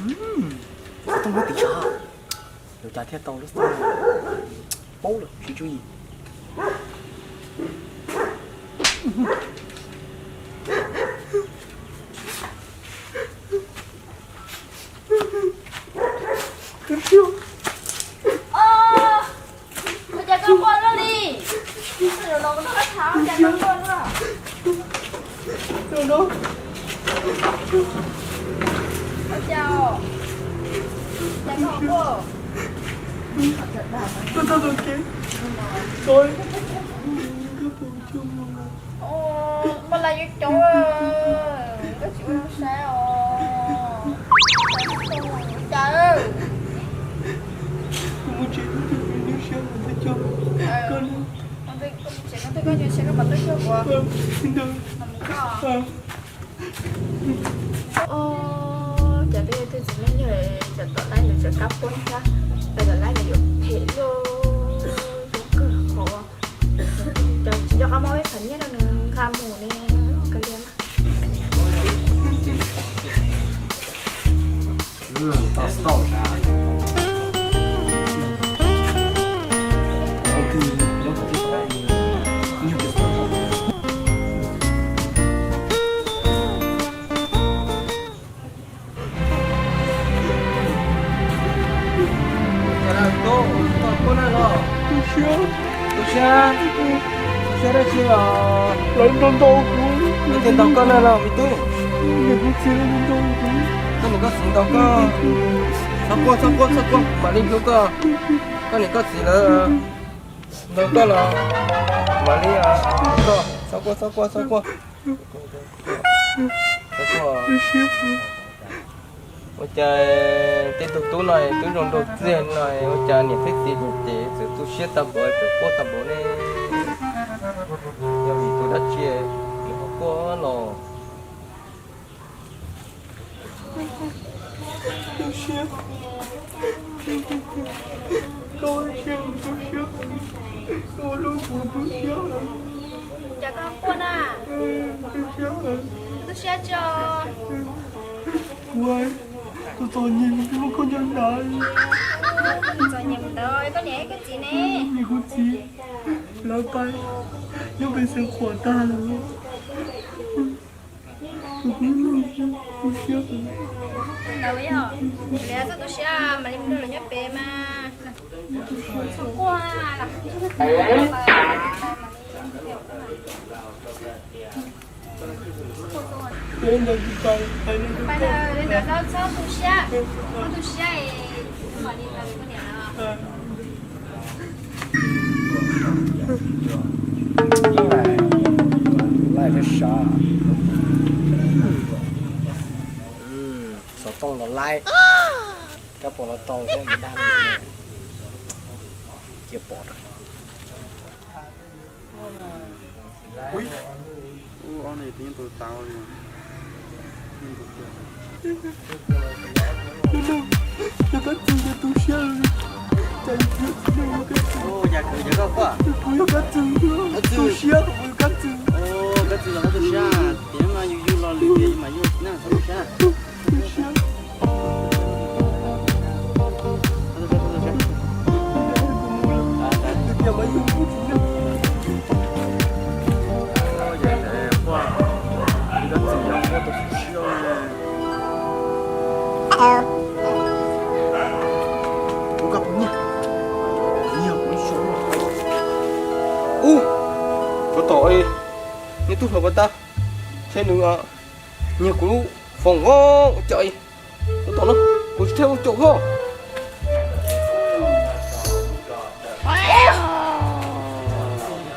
Xov tooj nyob tim tshav, yuav cas thiaj tau lub xov tooj. Paub lawm, tsis tswv yim. Ua cas koj quaj luaj li? Ua cas koj quaj luaj? Ua cas? Cas koj quaj? Mas lawv yuav cov, koj tsis ua zoo saib os. Ua cas? Koj mus tsev no twg koj yuav tsev koj mam tuaj cuag kuv. Os, cas peb yog tug txiv neej yog tsam tom laib nws tseem kab puab thiab, peb tom laib nws yuav phem luaj, yuav kawg hov. Cas tsis nco qab muab peb qhov nyiaj rau nws nqa mus ne, kav liam mas. Tu siab, tu siab dab tsi os? Lawv ntaus ntaus kuv. Lawv tias ntaus koj na los me tub. Niam kuv txiv lawv ntaus kuv. Koj niam koj txiv ntaus koj. Txhob quaj, txhob quaj, txhob quaj, mam li hlub koj. Koj niam koj txiv lawv ntaus koj los mam li hlub koj. Txhob quaj, txhob quaj, txhob quaj. Ua cas tej tug tub no twb zoo nraug txiag no, ua cas niam thiab txiv ces txawm tu siab tag npaum, txawm quaj tag npaum ne? Yog vim tus dab tsi nws ho quaj los? Cas koj quaj na? Tu siab tso. Kuv, kuv txom nyem, kuv muab koj nco ntawd. Txom nyem ntawd koj niam koj txiv ne? Niam kuv txiv lawv pais nyob pem Xeev Khuam tag lawm. Ntawd yog, txhob tu siab, mam li mus nrog lawv nyob pem mas. Txhob quaj, pais ntawd, txhob tu siab, txhob tu siab es mam li mus nrog koj niam lawv. Laij thiab sav. Xov tooj los laij, kab pom los tau thiab, dag cia pom rau. Yog kab txwg ces tu siab, cas yog txiv neej yog kab txwg. Kuv yog kab txwg, tu siab kuv yog kab txwg. Kab txwg los koj tu siab, tiam no yus yug los lwm tiam yus mam yug na, koj tu siab. Ub, tsov tom, nyob tub hluas ko tag, ntshe nws nyiag kuv lub foos os, ua cas ua tom no kuv tsis thiaj ua caum ho.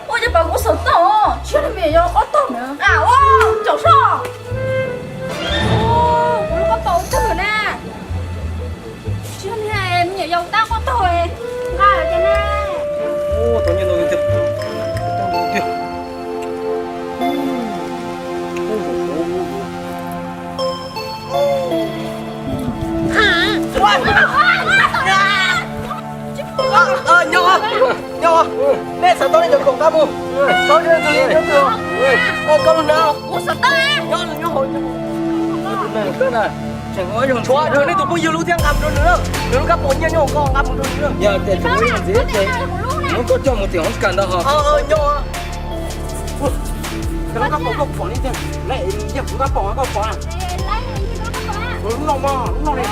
Ua cas pom kuv xov tooj, tsis yog me nyuam yaus qaub taug na, ua caum soj. Kuv lub qaub taug twg na? Tsis yog me nyuam yaus tab qaub taug, nqa lawm ces na. Nyob, nyob, nej xav tau nej cov khoom qab mus, txhob ntsia tus li nyob twg, koj lub hnav, nyob nyob hauv. Tshuav nej tus phooj ywg lub thiab nqa mus rau nws, nws lub kab pom nyiaj nyob hauv ko, nqa mus rau nws. Yog tias tshuav ib yam ntxiv ces muab koj coj mus tim hoob kas ntawd ho. Nyob, koj lub kab pom koj pom li tiag, yog kuv kab pom koj pom. Lub no mog, lub no li.